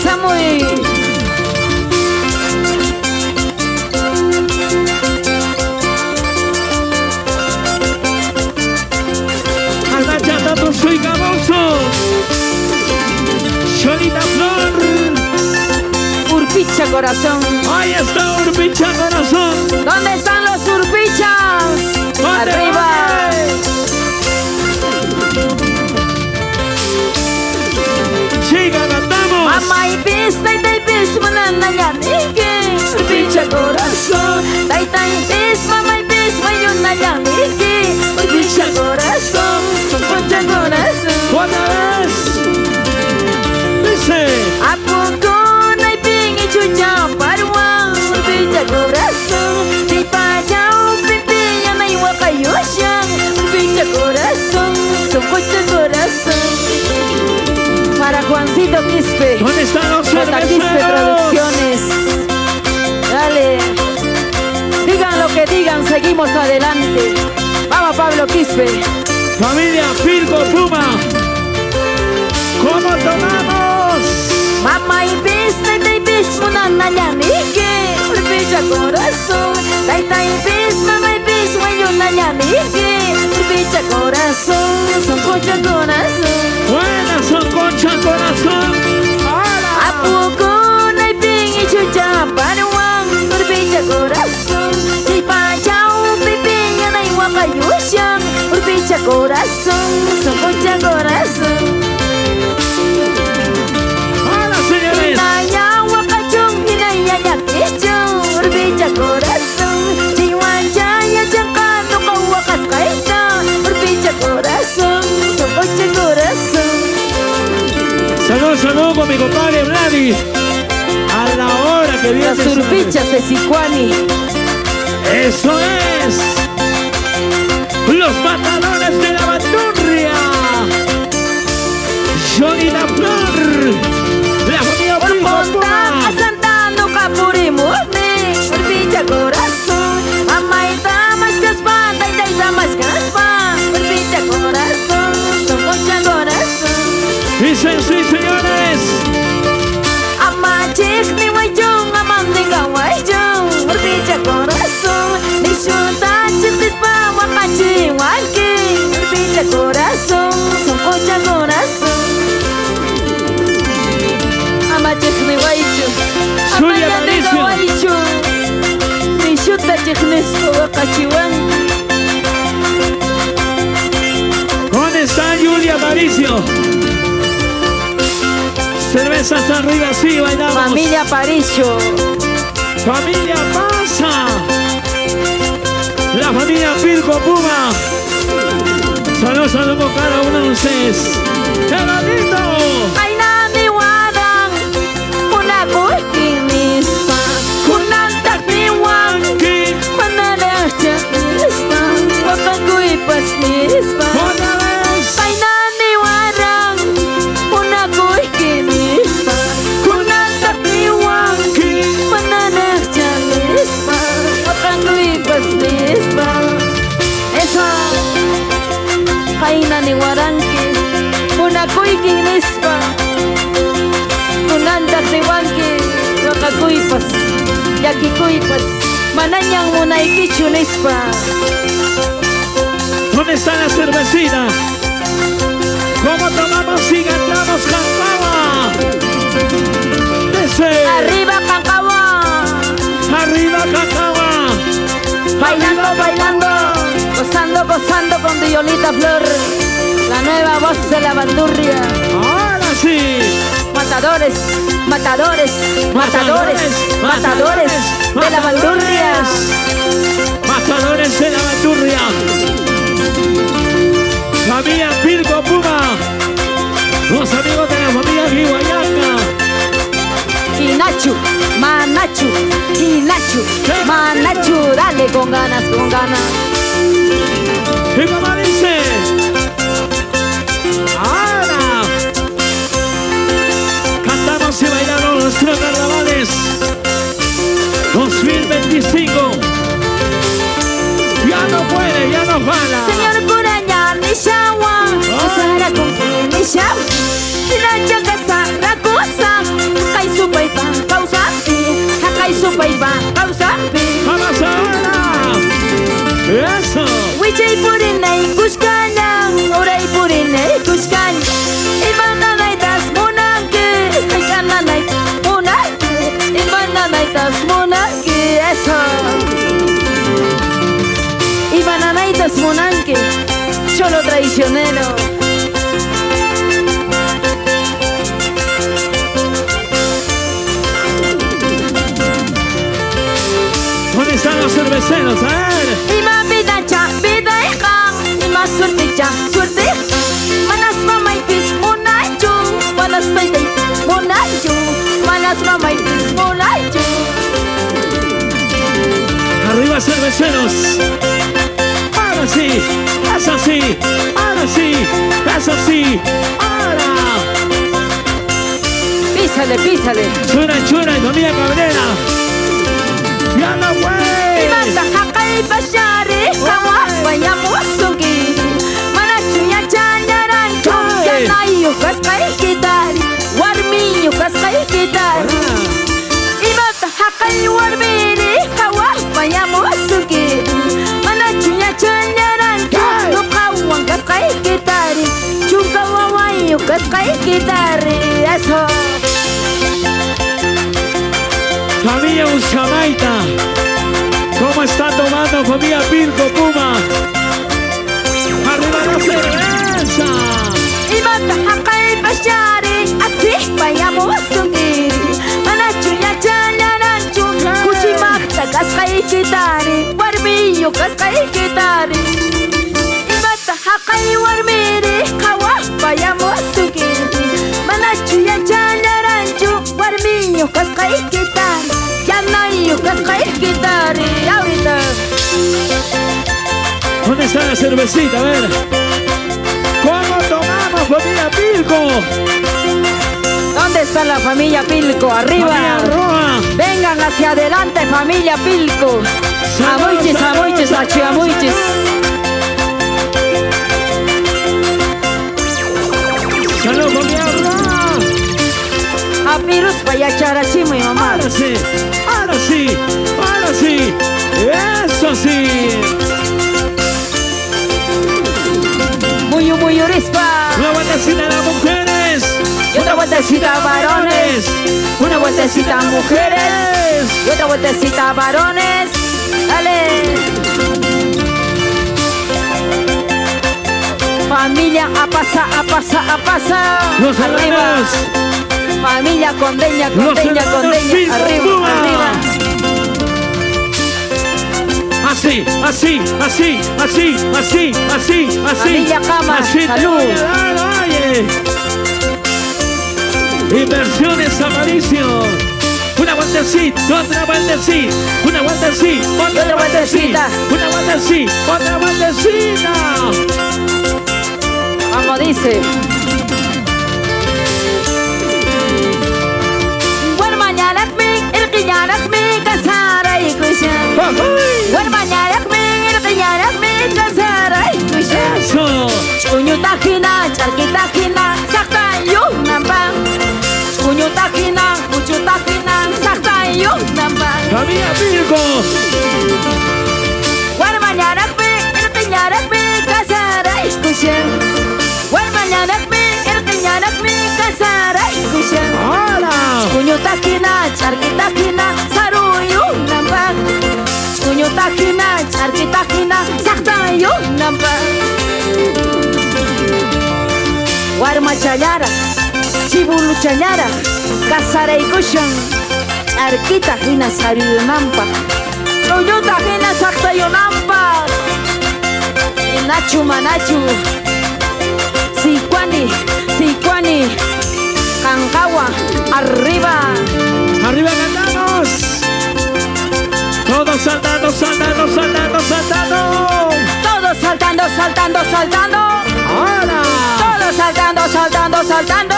Shamuy. Aldacha soy Gaboso. Cholita Flor. Urpicha corazón. Ahí está Urpicha corazón. ¿Dónde están los urpichas? ¿Dónde, Arriba. dónde? Siga, cantamos. Mamá y pis, tayta y pis, mananallaniki. Urpicha corazón. Tayta y pis, mamá y pis, mayunallaniki. Urpicha corazón. Urpicha corazón. Otra vez. Dice. Apukunay pingichucha parwan. Urpicha corazón. Chaypachaw pipiñanay waqayushan. Urpicha corazón. Urpicha corazón. Para Juancito Quispe. ¿Dónde están los J. Quispe cerveceros? Producciones. Dale. Digan lo que digan, seguimos adelante. Vamos, Pablo Quispe. Familia Pilco Puma. ¿Cómo tomamos? Mamá y pis, tayta y pis, munanallaniki. Urpicha corazón. Tayta y pis, mamá y pis, wayunallaniki. Urpicha corazón, soncocha corazón. Buena soncocha corazón. Ahora. Apukunay pingichucha parwan. Urpicha corazón. Chaypachaw pipiñanay waqayushan. Urpicha corazón, soncocha corazón. Ahora, señores. Hinaya waqachun, hinaya llakichun. Urpicha corazón. Chaywanchaya chanqa nuqa waqasqayta. Urpicha corazón, soncocha corazón. Salud, salud con mi compadre Vladis. A la hora que viene. Las urpichas de Sicuani. Eso es. Los matadores de la bandurria. Johnny la Flor. La familia Pilco Urponta Puma. asanta nuqa purimuni. Urpicha corazón. Mamayta maskaspa, taytayta maskaspa. Urpicha corazón, soncocha corazón. Dicen sí, señores. Amachiqni waychun, amandinga waychun. Urpicha corazón. Nishuta chiqispa waqachiwanki. Urpicha corazón, soncocha corazón. Amachiqni waychun, Julia amandinga Aparicio. waychun. Nishuta chiqnispa waqachiwanki. ¿Dónde está Julia Aparicio? Cervezas arriba, sí, bailamos. Familia Aparicio. Familia Pasa. La familia Pilco Puma. Salud, salud con cada uno de ustedes. ¡Qué bonito! Paynami waran, munakuyki nispa, kunantaq niwanki, manaraqcha nispa, waqakuypas nispa. ¡Otra vez! Paynami waran, munakuyki nispa, kunantaq niwanki, manaraqcha nispa, waqakuypas nispa. Eso. Paynani waranki, munakuyki nispa, kunantaq niwanki, waqakuypas, llakikuypas, manañan munaykichu nispa. ¿Dónde está la cervecita? ¿Cómo tomamos y cantamos Cancawa? Dice. Arriba Cancawa. Arriba Cancawa. Bailando, Arriba, bailando, gozando, gozando con Violita Flor, la nueva voz de la bandurria. Ahora sí. Matadores, matadores, matadores, matadores de la bandurria. Matadores de la bandurria. Familia Pilco Puma. Los amigos de la familia Guihuayaca. Inachu, manachu, inachu, manachu, dale con ganas, con ganas. Y como dice, ahora cantamos y bailamos nuestros carnavales 2025. Ya no puede, ya no jala. Señor cura nishawa, usara con nishawa, tiracha casa rakosa, kai Misionero. ¿Dónde están los cerveceros? A ver. Ima vida cha, vida hija. Ima suerte cha, suerte. Manas mamaypis munachu. Manas taytaypis munachu. Manas mamaypis munachu. Arriba, cerveceros. Ahora sí, es así, ahora sí, es así, ahora. Písale, písale. Chura, chura, familia Cabrera. ¡Ya no, güey! Imata haqay pashari, qhawapayamusunki. Manachu yachallaranchu, yanayu kasqaykitari, warmiyu kasqaykitari. Imata haqay warmiri, qhawapayamusunki. Manachu yachallaranchu, nuqawan kasqaykitari, chunka wawayu kasqaykitari. Eso. Familia Ushamaita, ¿cómo está tomando familia Pilco Puma? ¡Arriba la cerveza! Imata haqay pashari, así payamusunki. Manachu yachallaranchu, kuchimaqta kasqaykitari, warmiyu kasqaykitari. Imata haqay warmiri, qhawapayamusunki. Manachu yachallaranchu, warmiyu kasqaykitari, yanayu kasqaykitari. Ahorita. ¿Dónde está la cervecita? A ver. ¿Cómo tomamos, familia Pilco? ¿Dónde está la familia Pilco? Arriba. Familia Roa. Vengan hacia adelante, familia Pilco. Amuichis, amuichis, achiamuichis. Salud, familia Roa. Apirus payacharachimuy, mamá. Ahora sí, ahora sí, ahora sí. Eso sí. Muyu muyurispa. Una vueltecita a las mujeres. Y otra vueltecita a varones. Una vueltecita a mujeres. Y otra vueltecita a varones. Dale. Familia apasa, apasa, apasa. Los arriba. hermanos. Familia Condeña, Los Condeña, hermanos Condeña. Pilco Arriba, Puma. arriba. Así, así, así, así, así, así, así. Familia Cama, así te salud. voy a dar, oye. Inversiones Aparicio. Una vueltecita, otra vueltecita, una vueltecita, otra otra vueltecita, vueltecita. una vueltecita, otra vueltecita. Vamos, dice. Warmañaraqmi, irqiñaraqmi, kasaraykushan. ¡Uy! Warmañaraqmi, irqiñaraqmi, kasaraykushan. Eso. Ch'uñuta hina, ch'arkita hina, saqtayunanpaq. Ch'uñuta hina, uchuta hina, saqtayunanpaq. Familia Pilco. Warmañaraqmi, irqiñaraqmi, kasaraykushan. Warmañaraqmi, irqiñaraqmi, kasaraykushan. ¡Hola! Ch'uñuta hina, ch'arkita hina, saruyunanpaq. Ch'uñuta hina, ch'arkita hina, saqtayunanpaq. Warmachallaraq, chibuluchallaraq, kasaraykushan. Ch'arkita hina saruyunanpaq, ch'uñuta hina saqtayunanpaq. Nachu manachu, sikwani, sikwani, Cangawa, arriba. Arriba cantamos. Todos saltando, saltando, saltando, saltando. Todos saltando, saltando, saltando. ¡Hola! Todos saltando, saltando, saltando.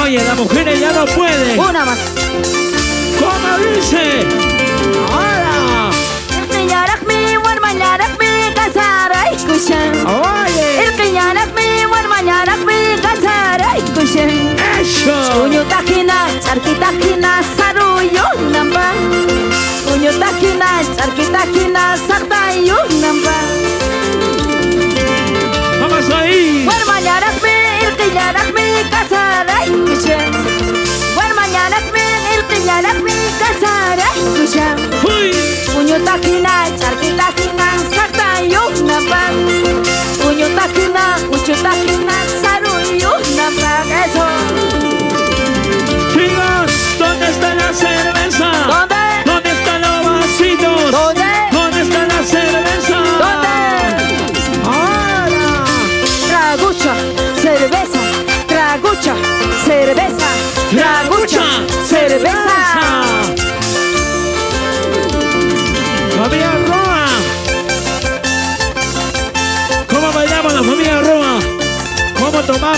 Oye, la mujer ya no puede. Una más. ¿Cómo dice? ¡Hola! Irqiñaraqmi, warmañaraqmi, kasaraykushan. ¡Oye! Irqiñaraqmi, warmañaraqmi, kasaraykushan. ¡Eso! Ch'uñuta hina, ch'arkita hina, saruyunanpaq. Ch'uñuta hina, ch'arkita hina, saqtayunanpaq. ¡Vamos ahí! Warmañaraqmi, irqiñaraqmi, kasaraykushan. Warmañaraqmi, irqiñaraqmi, kasaraykushan. ¡Uy! Ch'uñuta hina, ch'arkita hina, saqtayunanpaq.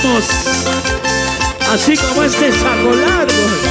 Vamos. Así como este saco largo.